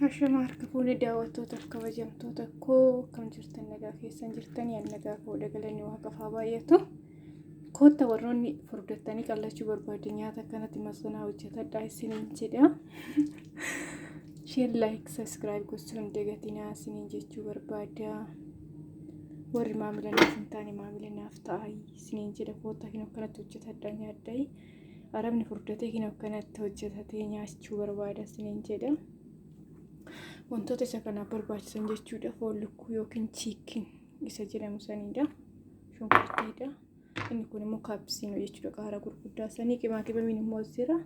Hashama harka fuune daawwattootaaf kabajamtoota koo akkam jirtan nagaa keessan jirtan yaan nagaa koodha galanni waaqaaf haa baay'atu. Kootta warroonni furdattanii qallachuu barbaadde nyaata akkanatti masanaa hojjetadhaa isiniin jedha. Share like subscribe gochuu hin dagatinaa isiniin jechuu barbaada. Warri maamila naaf hin taane maamila naaf ta'aa isiniin jedha koottaa kinoo akkanatti hojjetadhaa nyaadhaa. Arabni furdatee kinoo akkanatti hojjetatee nyaachuu barbaada isiniin jedha. Wantoota isa kanaaf barbaachisan jechuudha foon lukkuu yookiin chiikin isa jedhamu sanidha. Shunkurtiidha. Inni kun immoo kaapsiinoo jechuudha qaaraa gurguddaa sanii qimaa qimamiin immoo as jira.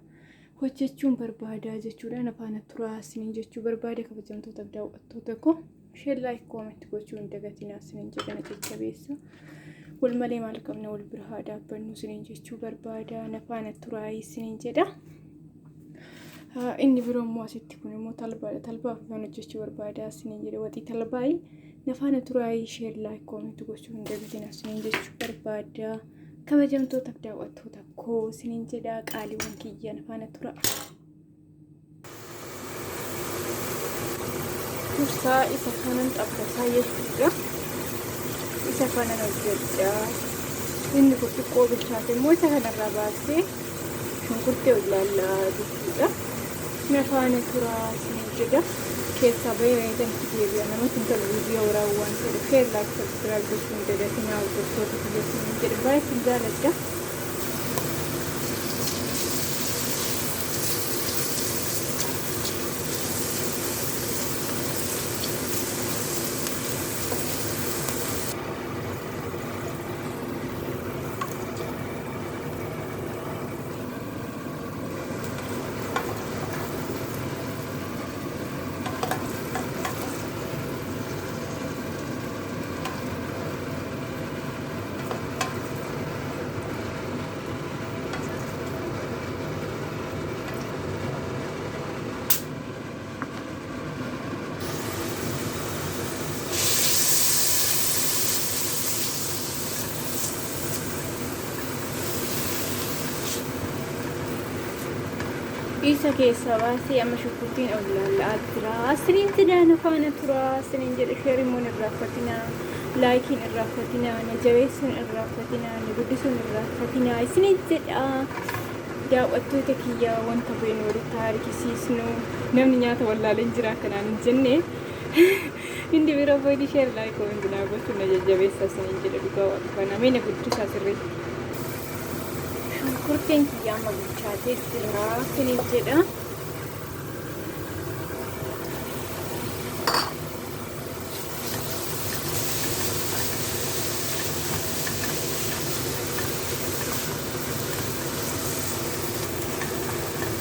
Hojjechuun barbaadaa jechuudha. Na faana turaa isiniin jechuu barbaada kabajamtootaaf daawwattoota koo. Share like comment gochuu hin dagatinaa isiniin jedha na jajjabeessa. Wal malee maal qabna wal bira haa dhaabbannu isiniin jechuu barbaada. Na faana turaa isiniin jedha. Inni biroo immoo asitti kun immoo talbaadha. Talbaa afaan hojjechuu barbaada isiniin jedha. Waxii talbaayi. Na faana turaa share like comment gochuu hin dagatinaa isiniin jechuu barbaada. Kabajamtootaaf daawwattoota koo isiniin jedha qaaliiwwan kiyya na faana turaa. Dursaa isa kanan xabbasaa jechuudha. Isa kanan hojjedha. Inni kun xiqqoo bilchaate immoo isa kanarraa baasee shunkurtii ollaallaa jechuudha. Na faana turaa isiniin jedha. Keessaa bahee reetan itti deebi'a. Namatti hin tolu viidiyoo waraabuu waan ta'eef share like subscribe gochuu hin dagatinaa hordoftoota kiyya isiniin jedha. Baay'ee isin jaaladha. Isa keessaa baasee amma shunkurtiin ol laalla'aa jira. Isiniin jedha na faana tura. Isiniin jedha sheer immoo hin irraanfatinaa. Laayikiin irraanfatinaa. Na jabeessuun irraanfatinaa. Na guddisuun irraanfatinaa. Isiniin jedha. Daawwattoota kiyya wanta beeknu walitti haa argisiisnu. Namni nyaata wallaalee hin jira akkanaan hin jenne. Inni bira boodi share like comment naa gochuun na jajjabeessa isiniin jedha dhugaa waaqa kana. Mee na guddisaa sirriitti. Shunkurtiin kiyya amma bilchaatee jira isiniin jedha.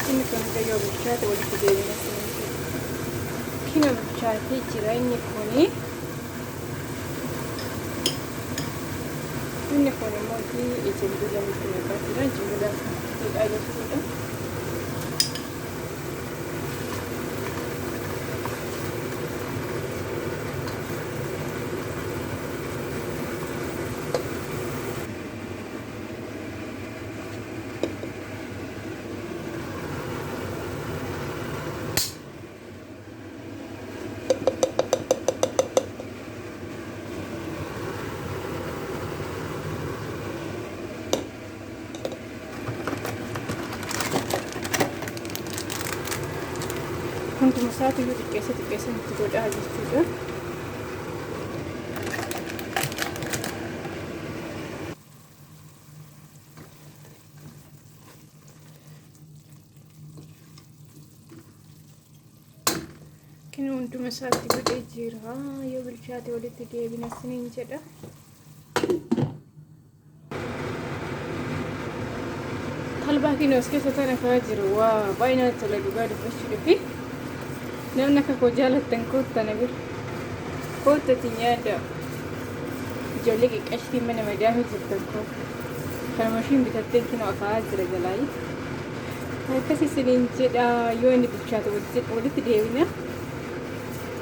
Inni kun hunda yoo bilchaate walitti deebina isiniin jedha. Kino bilchaatee jira inni kuni. Inni kun immoo jinjibila itti naqaa jira. Jinjibila hidhaa jechuudha. Hunduma isaatu iyyuu xiqqeessa xiqqeessa itti godhaa jechuudha. Kun hunduma isaatti godhee jira. Yoo bilchaate walitti deebina isiniin jedha. Talbaa keenya as keessa tana kaa jiru waa baay'ee namatti tola dhugaa dubbachuu dhufi. Namni akka koo jaalattan kootta na bira. Koottati nyaadha. Ijoollee qiqqashtiin mana madaamii jirtan kootta. Kanuma ishiin bitattee kinoo akaa'aa jira jalaayi. Akkas isiniin jedha yoo inni bilchaate walitti deebina.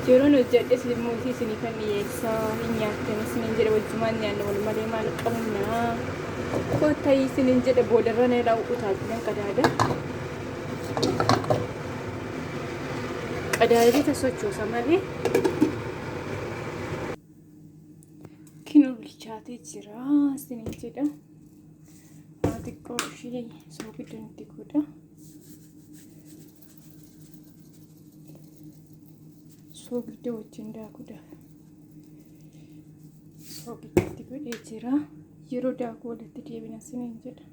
Yeroon hojjedhes immoo isii isiniifan dhiyeessa hin nyaattan isiniin jedha wajjumaan nyaanna wal malee maal qabna. Kottaa isiniin jedha boodarra na ilaa utaalti nan qadaada. Qadaadee sochoosa malee. Kinoo bilchaatee jira isiniin jedha. Haa xiqqoo ishee soogidda nutti godha. Soogidda wajjin daakuudhaaf. Soogidda itti godhee jira. Yeroo daakuu walitti deebina isiniin jedha.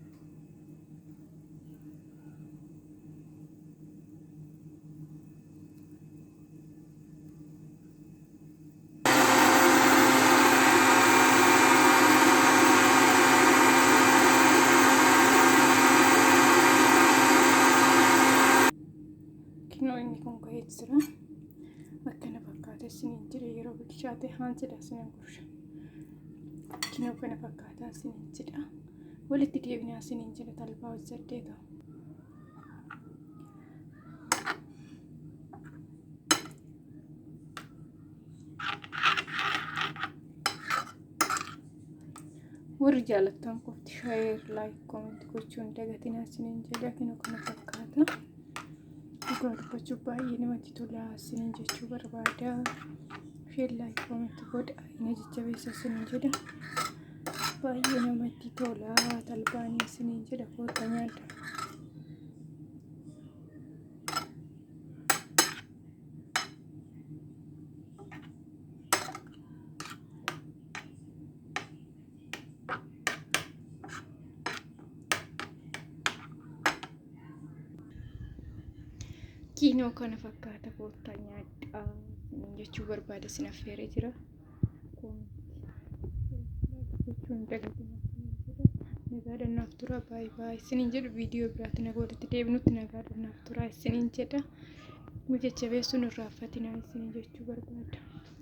Kinoo inni kun ga'ee jira. Akkana fakkaata isiniin jedhe yeroo bilchaate haan jedha isiniin gursha. Kinoo kana fakkaataa isiniin jedha. Walitti deebinaa isiniin jedha talbaa hojjedhee ta'u. Warri jaalattan qofti share like comment gochuun dagatinaa isiniin jedha. Kinoo kana fakkaata. Dhugaa dubbachuuf baay'ee namatti tola isiniin jechuu barbaada. Share like comment godha. Inni jajjabeessa isiniin jedha. Baay'ee namatti tola talbaanii isiniin jedha koota nyaadha. Kiinoo kana fakkaata koottaa nyaadhaa jechuu barbaada sin affeeree jira. Gochuun dagatinaa nagaadhaan naaf tura baay'ee baay'ee isiniin jedhu viidiyoo biraatti nagaa walitti deebinutti nagaadhaan naaf tura isiniin jedha. Nu jajjabeessuun irraanfatinaa isiniin jechuu barbaada.